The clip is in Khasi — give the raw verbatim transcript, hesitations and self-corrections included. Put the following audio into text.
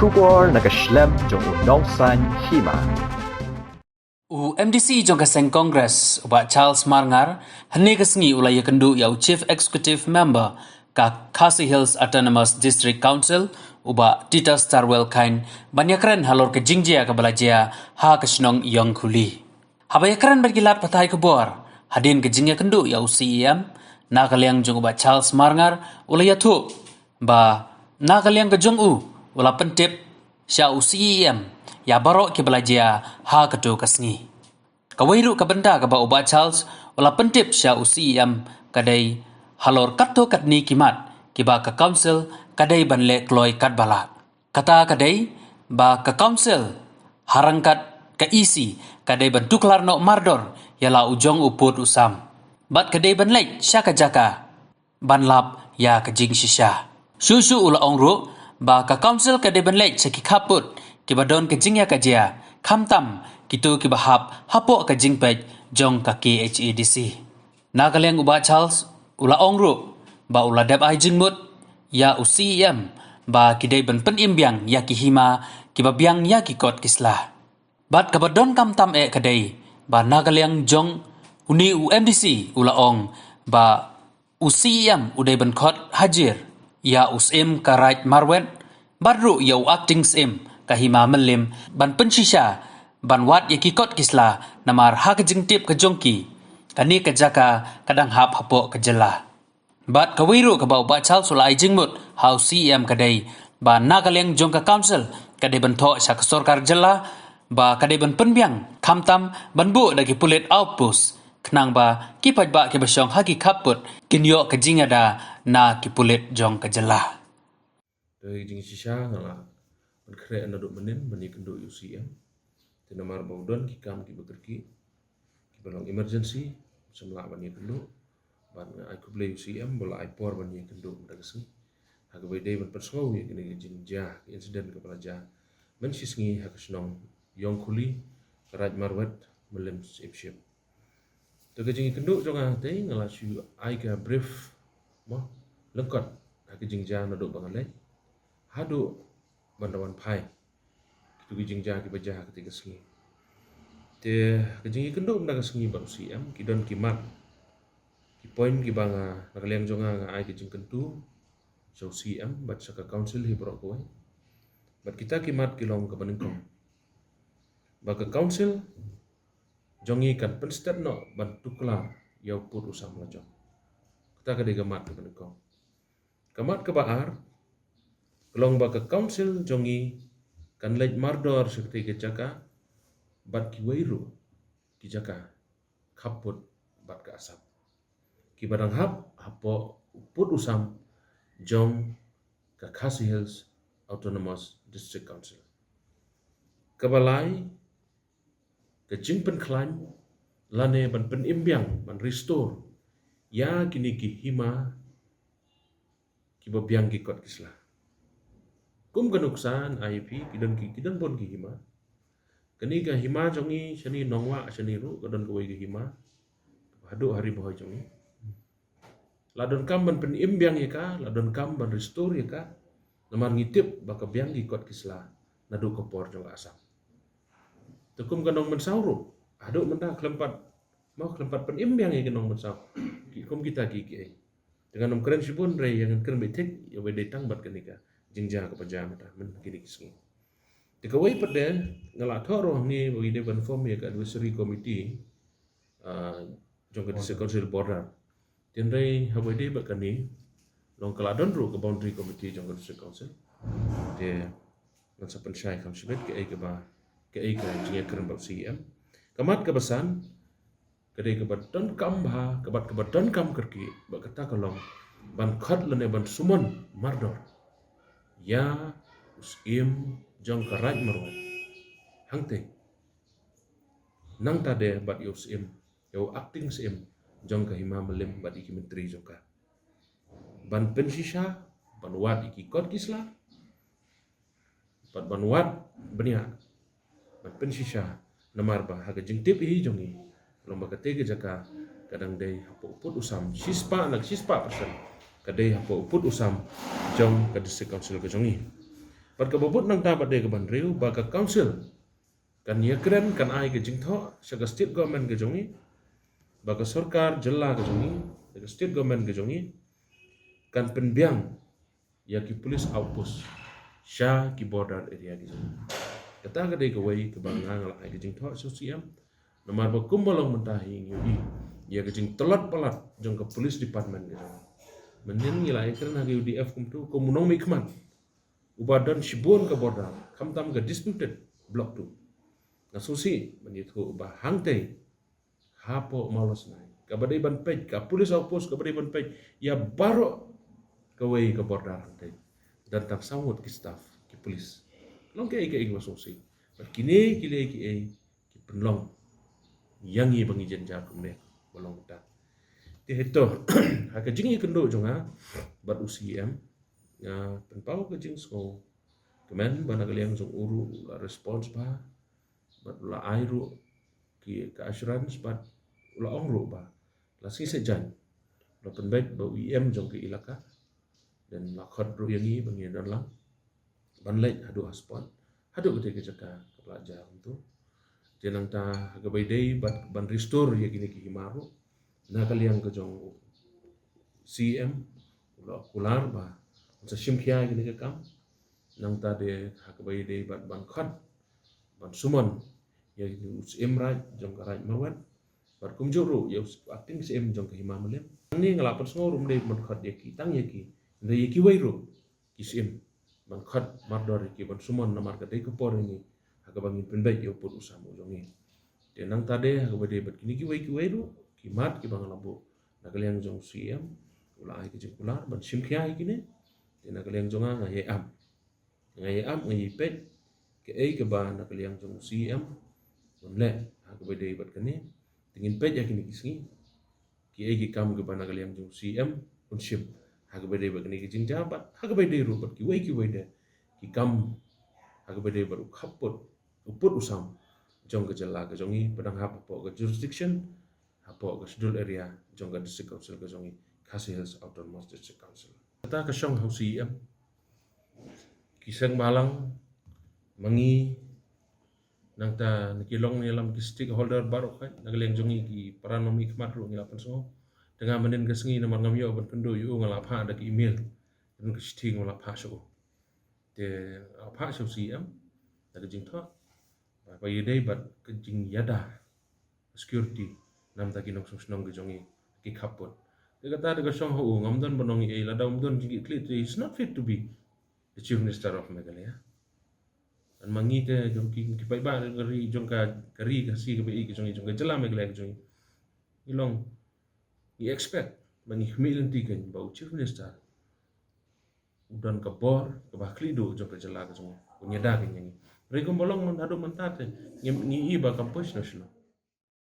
Khubor na ka shlem jong u nongsan hima. U M D C jong ka seng Congress, u Bah Charles Marngar, hynne ka sngi u la ïakynduh ïa u Chief Executive Member ka Khasi Hills Autonomous District Council, u Bah Titus Tarwel Chyne, ban ïakren halor ka jingjia kaba la jia ha ka shnong Ïongkhuli. Haba ïakren bad ki lad pathai khubor hadien ka jingïakynduh ïa u C E M, na ka liang jong u Bah Charles Marngar u la ïathuh ba na ka liang ka jong u u la pyntip sha u C E M ïa baroh kiba la jia ha kato ka sngi. Kawei ruh ka bynta kaba u Bah Charles u la pyntip sha u C E M ka dei halor katto katne ki mat kiba ka council ka dei ban leh kloi katba lah. Kata ka dei ba ka council ha ryngkat ka E C ka dei ban tuklar noh mardor ïa la u jong u pud u sam, bad ka dei ban leit sha ka jaka ban lap ïa ka jingshisha. Shuh shuh u la ong ruh ba ka council ka dei ban leit sha ki khappud kiba don ka jingïakajia, khamtam kito kiba hap hapoh ka jingpeit jong ka K H A D C. Na ka liang u Bah Charles u la ong ruh ba u la dep ai jingmut ïa u C E M ba ki dei ban pynim biang ïa ki hima kiba biang ïa ki kot ki sla. Bad kaba donkam tam eh ka dei ba na ka liang jong une u M D C u la ong ba u C E M u dei ban khot hajir ïa u Syiem Karaij Marwet, bad ruh ïa u Acting Syiem ka Hima Mylliem ban pynshisha ban wad ïa ki kot ki sla, namar ha ka jingtip ka jong ki, kane ka jaka ka dang hap hapoh ka jylla. Bad kawei ruh kaba u Bah Charles u la ai jingmut ha u C E M ka dei ba na ka liang jong ka council ka dei ban thoh sha ka sorkar jylla ba ka dei ban pynbiang, khamtam ban buh da ki pulit outpost, khnang ba ki paidbah kiba shong ha ki khappud kin ïoh ka jingïada na ki pulit jong ka jylla. Te ka jingshisha nga la pynkhreh naduh mynnin ban ïakynduh ïa u C E M. Te namar ba u don ki kam kiba kyrkieh, kiba long emergency, ym lah ban ïakynduh. Bad nga ai khublei ïa u C E M ba la ai por ban ïakynduh mynta ka sngi, ha kaba ïadei ban pynsngew ïa kane ka jingjia, ka incident kaba la jia mynshisngi ha ka shnong Ïongkhuli, Karaij Marwet, Mylliem Syiemship. Te ka jingïakynduh jong nga te nga la shu ai ka brief, mo, lyngkot ha ka jingjia naduh ba nga leit haduh ban da wan phai. Kitu ki jingjia kiba jia ha kata ka sngi. Te ka jingïakynduh mynta ka sngi bad u C E M, ki don ki mat, ki point kiba nga, na ka liang jong nga, nga ai ka jingkyntu sha u C E M bad sha ka council hi baroh kawei. Bad kita ki mat ki long kaba nyngkong, ba ka council jong ngi kan pynstet noh ban tuklar ïa u pud u sam la jong. Kata ka dei ka mat kaba nyngkong. Ka mat kaba ar ka long ba ka council jong ngi kan leit mardor sha katei ka jaka bad kiwei ruh ki jaka khappud bad ka Assam, kiba dang hap hapoh u pud u sam jong ka Khasi Hills Autonomous District Council. Kaba lai, ka jingpynkhlaiñ lane ban pynim biang, ban restore ïa kine ki hima kiba biang ki kot ki sla. Kum ka nuksa, I P, ki don ki, ki don bun ki hima. Kane ka hima jong ngi shane Nongwah shane ruh ka don kawei ka hima haduh ha Ri Bhoi jong ngi. La donkam ban pynim biang ïa ka, la donkam ban restore ïa ka. Namar ngi tip ba ka biang ki kot ki sla naduh ka por jong ka Assam. Te kum ka Nongmynsaw ruh, haduh mynta khlem pat, mo, khlem pat pynim biang ïa ka Nongmynsaw. Ki, kum kita ki, ki ei. Te ngan ym kren shibun, hynrei ïa ngan kren beit thik ïa ba dei tang bad kane ka jingjia kaba jia mynta, myn kine ki sngi. Te kawei pat de, nga la thoh ruh hangne ba ngi dei ban form ïa ka advisory committee, ah, jong ka District Council border. Te hynrei haba dei bad kane, long ka la don ruh ka boundary committee jong ka District Council. Te ngan sa pynshai kham shibit kaei kaba, kaei ka jingïakren bad u C E M. Ka mat kaba san, ka dei kaba donkam bha, kaba, kaba donkam kyrkieh, bad kata ka long ban khot lane ban summon mardor ïa u Syiem jong ka Raid Marwet. Hangtei. Nangta de bad ïa u Syiem, ïa u Acting Syiem jong ka Hima Mylliem bad ïa ki myntri jong ka, ban pynshisha ban wad ïa ki kot ki sla, bad ban wad bniah ban pynshisha, namar ba ha ka jingtip hi jong ngi, long ba katei ka jaka ka dang dei hapoh u pud u sam, shispah na shispah percent ka dei hapoh u pud u sam jong ka District Council ka jong ngi. Bad kaba bud nangta bad dei kaba hynriew ba ka council kan ïakren, kan ai ka jingthoh sha ka state government ka jong i, ba ka sorkar jylla ka jong i, ka state government ka jong i, kan pynbiang ïa ki police outpost sha ki border area ki jong i. Kata ka dei kawei kaba nga nga la ai ka jingthoh sha u C M. Namar ba kumba long mynta hi ngi ïohi ïa ka jingtlot palat jong ka police department ka jong i. Mynnin ngi la ïakren ha ka U D F kumto, kum u nongmihkhmat uba don shibun ka border, khamtam ka disputed block two. Nga sngewsih ban ïathuh ba hangtei hapoh Mawlasnai, kaba dei ban peit, ka police outpost kaba dei ban peit ïa baroh kawei ka border hangtei, don tang saw ngut ki staff, ki police. Long kiei kiei kiba sngewsih. Bad kine ki lei kiei ki pynlong ïa ngi ba ngi jynjar kumne ba long ta. Te hito, ha ka jingïakynduh jong nga bad u C M, nga pynpaw ka jingsngew kmen ba na ka liang jong u ruh u la response bha, bad u la ai ruh ki ka assurance, bad u la ong ruh ba la sngi Saitjaiñ u la pynbeit ba u E M jong ka ilaka, then la khot ruh ïa ngi ba ngin don lang ban leit haduh ha spot, haduh katei ka jaka kaba la jia kumto. Te nangta ha kaba ïadei bad ban restore ïa kine ki hima ruh, na ka liang ka jong u C M u la kular ba un sa shim khia ïa kine ki kam. Nangta de ha kaba ïadei bad ban khot, ban summon ïa u Syiem Raij jong ka Raid Marwet, bad kumjuh ruh ïa u acting Syiem jong ka Hima Mylliem. Hangne nga la pynsngew ruh ym dei ban khot ïa ki tang ïa ki, hynrei ïa kiwei ruh ki syiem ban khot mardor ïa ki, ban summon, namar ka dei ka por ïa ngi ha kaba ngin pynbeit ïa u pud u sam u jong ngi. Te nangta de ha kaba ïadei bad kine kiwei kiwei ruh ki mat kiba nga la buh na ka liang jong u C M, u la ai ka jingkular ban shim khia ïa kine. Te na ka liang jong nga, nga ïai ap, nga ïai ap, nga ïai peit kaei kaba na ka liang jong u C M un leh ha kaba ïadei bad kane. Te ngin peit ïa kine ki sngi kiei ki kam kiba na ka liang jong u C M un shim ha kaba ïadei bad kane ki jingjia, bad ha kaba ïadei ruh bad kiwei kiwei de ki kam ha kaba ïadei bad u khappud, u pud u sam jong ka jylla ka jong ngi, ba dang hap hapoh ka jurisdiction, hapoh ka schedule area jong ka District Council ka jong ngi, Khasi Hills Autonomous District Council. Kata ka shong ha u C M, ki seng bhalang, ma ngi, nangta na ki longïalam, ki stakeholder baroh khoit na ka liang jong ngi, ki para nongmihkhmat ruh ngi la pynsngew. Te nga mynnin ka sngi, namar ngam ïoh ban kynduh ïa u, nga la phah da ka email, da ka shithi nga la phah sha u. Te nga la phah sha u C M da ka jingthoh ba, ba ïadei bad ka jingïada security namar ki nongshong shnong ki jong ngi, ki khappud. Te kata da ka shong ha u, ngam don ban ong ei ei, lada um don jingkitkhlieh te he's not fit to be the Chief Minister of Meghalaya. An ma ngi te jong ki, ki paidbah ka ri jong ka, ka ri Khasi kaba ïeit ka jong ngi, jong ka jylla Meghalaya ka jong ngi, ngi long, ngi expect ba ngi khmih lynti kein ba u Chief Minister u don ka bor kaba khlieh duh jong ka jylla ka jong ngi, un ïada kein ïa ngi. Hynrei kumba long myn haduh mynta te ngi, ngi i ba kam poi shano shano.